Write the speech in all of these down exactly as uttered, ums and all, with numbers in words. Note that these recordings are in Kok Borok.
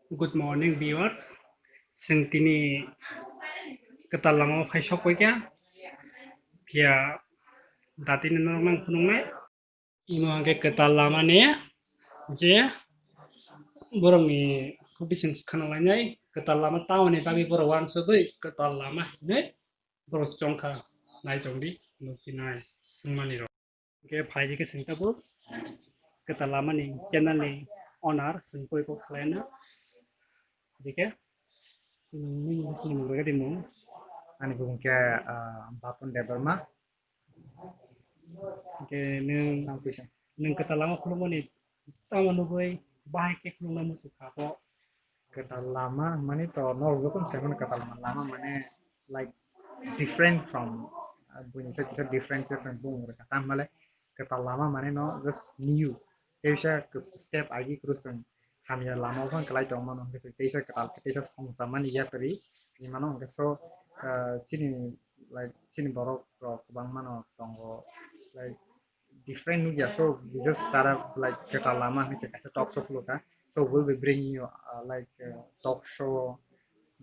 Good morning, viewers. Chwng tini kwtal lama o phai sok paikha. Phiya datino norok nang phunuknai. Imo hwnkhe kwtal lama ni je borokni bising khwnalainai kwtal lama tamoni bagwi borok uansugwi kwtal lama hinwi borok chongkha. Nai tongdi, nukhi nai, swngmani rok. Hwnkhe phaidi khe chwng tabuk kwtal lama ni channel ni owner chwng poi kok salaina. Dikhe nini bising ni mung bagwi mung. Ani bumung khe, ah, Bapun Debbarma. Hwnkhe nwng, nwng kwtal lama khulumani tamo nugwi bahai khe khulumna muchung kha bo? Kwtal lama mani to norok jokhon sai mano kwtal lama mane like different from, ah, buini se kisa different khe chwng bumung rwkha. Tamo le kwtal lama mane no just new. Teisa step agi kwrwi chwng hamya lama o phano kwlai tong mano, hwnkhe chwng teisa kwtal, teisa songchamani yapri hinwi mano. Hwnkhe so, ah, chini, like, chini borok rok kwbangma no tongo, like, different nukya. So we just start up, like, kwtal lama hinwi kaisa talk show khulukha. So we'll be bringing you, uh, like, uh, talk show,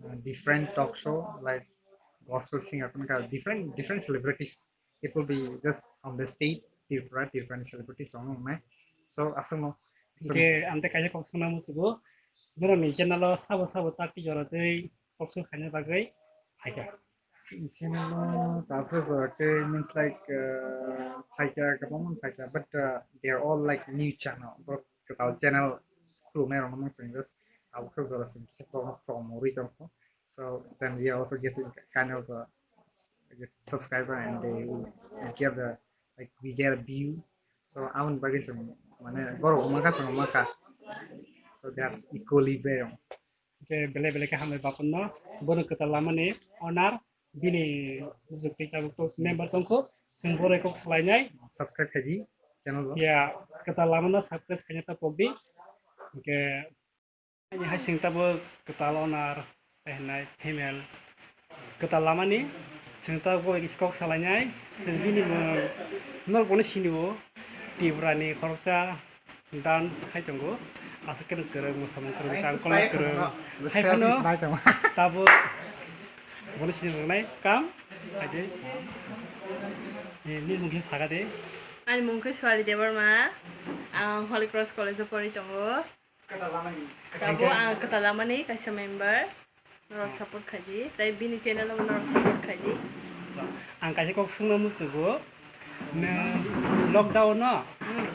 uh, different talk show, like gospel singer, different, different celebrities. It will be just on the stage, Tripura, Tripura ni celebrities tongo wngnai. So aswkno. Hwnkhe ang tei kaisa kok swngna muchungo, norokni channel o sabo sabo tak twi jora twi kok swng khaina bagwi phaikha? Chini channel o tabuk jora twi means like, uh, phaikha, kwbangma phaikha, but, uh, they are all like new channel. Borok kwtal channel khulumnai rokno mung chwng just tabuk jora chwng kisa borokno promo rwi tongkho. So then we are also getting kind of, uh, subscriber and they will get the, like, we get a view. So aboni bagwi chwng mane borok wngma kha, chwng wngma kha. So that's equally bayong. Hwnkhe belai belai khe hambai Bapun no, bono kwtal lama ni owner, bini bujuk twi tabuk tok member tongkho, chwng borai kok salainai. Subscribe khaidi channel o. Ya, kwtal lama no subscribe khaina ta pokdi. Hwnkhe ani hai chwng tabuk kwtal owner tei hinai female. Kwtal lama ni chwng tabuk borai kok salainai, chwng bini mung norok bono sini o, Tripura ni khoroksa dance khai tongo. Aswk khe kwrwng, mwsamung kwrwng, changkolma kwrwng. Hai phano tabuk bono sini rwnai kam. Hai de. Eh, nini mung khe saka de. Ani mung khe Swali Debbarma. Ang Holy Cross College o pori tongo. Tabuk ang kwtal lama ni kaisa member. Norok support khaidi, tei bini channel o norok support khaidi. Ang kaisa kok swngna muchungo, nwng lockdown no? Hmm.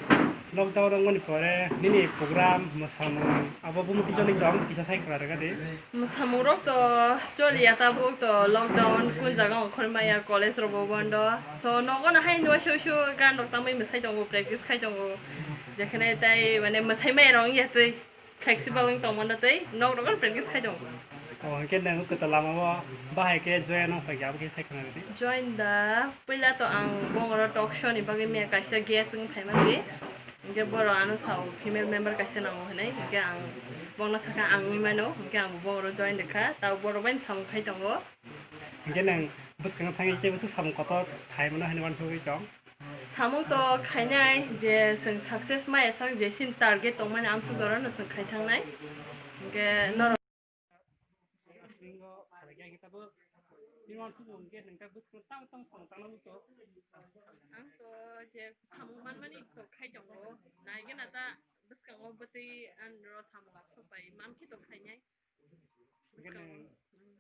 Lockdown wngmani pore nini program, mwsamung, abo bumung twi joni tong, kisa sai kwlai rwgadi. Mwsamung rok to choliya tabuk to lockdown, kun jaga ongkhormaya, college rok bo bondo. So nogo no hai no shu shu gan rok tangwi mwsai tongo, practice khai tongo. Jekhane tai mane mwsai maya rok wngya twi. Flexible wng tongmano tei nok rogo practice khai tongo. O, hwnkhe nwng kwtal lama o bahai khe join wng phaikha, abo khe sai khna rwdi. Join da, puila to ang bongoro talk show ni bagwi miya kaisa guest wng phaima se. Hwnkhe boro ano sao female member kaisa nango hinwi, hwnkhe ang bongno sakha ang wngwi mano, hwnkhe ang bongoro join rwkha, tao boro bai samung khai tongo. Hwnkhe nwng bwskango thangwi khe bwswk samung kotor khai mano hinwi uansugwi tong? Samung to khainai je chwng success maya sak je chini target tongmani amsuk jora no chwng khai thangnai. Hwnkhe norok. Aswk no salai khe ang khe tabuk. Bini uansukmung hwnkhe nwng ta bwskango tamo tamo samung tangna muchung? Ang to je samung manmani to khai tongo. Naigena ta bwskango bwtwi ang ro samung sok pai mankhe to khainai. Hwnkhe nwng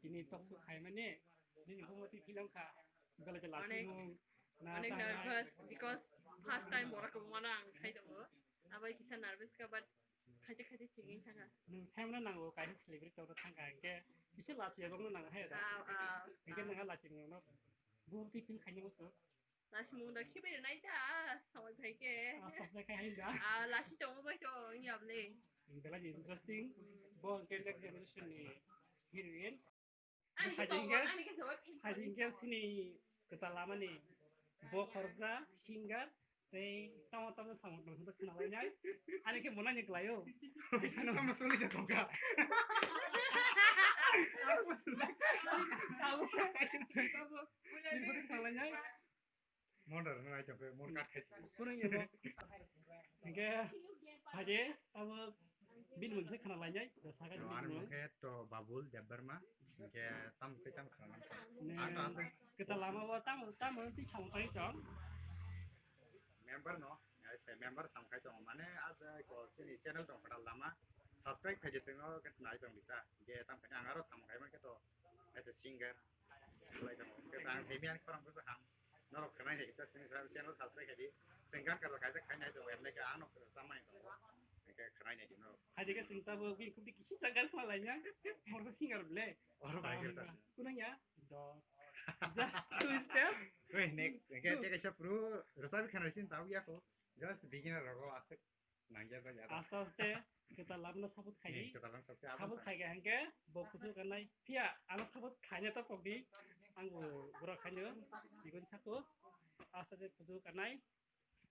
tini talk show khaimani, nini bumung twi philong kha, belai khe lasingmung, na onek ta nervous, because first time borok kwbangmano ang khai tongo, abai kisa nervous kha, but khaite khaite thik wng thangkha. Nwng saimano nango, kaisa celebrity tongna thangkha, hwnkhe kisa lasi yagokno nango hai da. Ah, ah, hwnkhe ah. Nwng lasimungno bumung twi phil khaina muchung. Lasimung da khibai rwnai da, samai phai khe. Asta asta khai hai da. Ah, lasi tongo bai to, wngya bwle. Belai interesting. Bo hwnkhe next generation ni heroine. Ani khe tongo, ani khe jawab. Phaidi hwnkhe sini kwtal lama ni bo khoroksa singer tei tamo tamo samung tong song khna lainai. Ani khe monai ni kwlai o. Tamo choli khe tongkha. Tamo, tamo, tamo khna lainai. Modern no item pe, mod cut khai se. Kurang ya, bo. Hingke, haje, abo, Bini mung se khana lainai, da saga ni Ani bini mung mung. Khe to Babul Debbarma, hingke tam tei tam khana nang. Ne, Ang to ase. Kwtal lama bo tam, tam twi samung tangwi tong. Member no, ai se member samung khai tong. Mane aja ko chini channel tong kwtal lama. Subscribe khai jese no ket nai tong dita. Ge tam khai ang aro samung khai man ke to as a singer. Lai tong. Ke ang se mian korang ko sa ham. Norok khwnai hai ta sini sa channel subscribe khai di. Sengkan kala kaisa khai nai tong. Em ke ang no samai tong. Ke khwnai nai di norok. Hai de ke sing ta bo bin kubi kisi sa gal sa lai ya. Mor singer ble. Oro bai ke sa. Kunang ya? Do. Just two step. Wait, next. Ke ke kaisa pro rasa bi khana sin tau ya ko. Just beginner rogo asik nang ya ya. Aste aste kita labna sabut khai. Kita labna sabut khai. Sabut khai hangke bo kusu kanai. Pia ala sabut khai ta pokdi. Ang bo bro khai no. Sikon sako. Aste aste kusu kanai.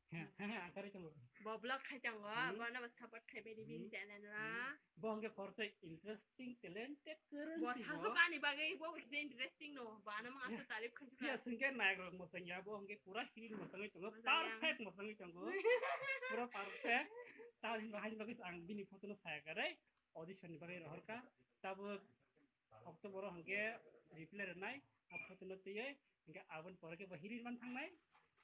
He, he, he, ang karwi tongo. Bo vlog khai tongo, hmm, bono bo support khai bai di bini, hmm, channel o. Hmm. Bo hwnkhe khoroksa interesting, talented, kwrwng bo si bo. Bo sasu kani bagwi bo kisa interesting no, bo ano mang aswk tarif khai suka. Phiya swngkhe nayakrok mwsang ya, bo hwnkhe pura heroine mwsangwi tongo, mwsang ya. Perfect mwsangwi tongo. Pura perfect. Tamoni bagwi ang bini photo no saya kare, audition ni bagwi rohorkha. Tabuk October o hwnkhe reply rwnai, a photo no twiwi, hwnkhe aboni pore khe bo heroine man thangnai,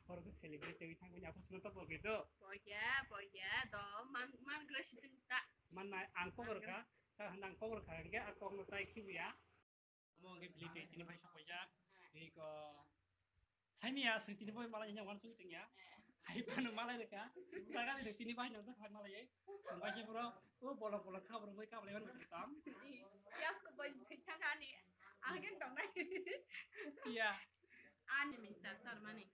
pore khe celebrity twiwi thangmani, aphuru swngna to bo khe do. Boya, boya, do, man, man gra situng ta. Man nai, ang kok rwkha, ta hwnna ang kok rwkha, hwnkhe a kok no tai khibiya. Omo hwnkhe bili tei tini phai sokpaijak, tei ko Saimia, swng tini bo malai ya, uansugwi tongya. Hai phano malai rwkha. Sagani de tini bai nang phai malai. Swng bai se bro, o bolong bolong kha bro, bai kha bro, bai tong. Yas ko bai thik thang ani. Angin tong nai. Iya. Ani Mister Sarmani.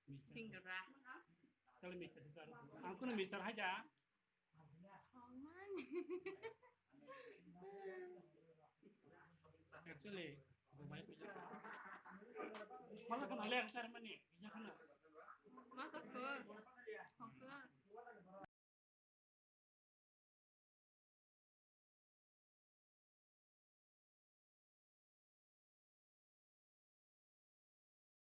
Mister. Singer ra. Kali Mister Sar. Ang kuno Mister haja. Actually, bo bai puja. Mala kana le ang sar mani, puja kana. Masa ko.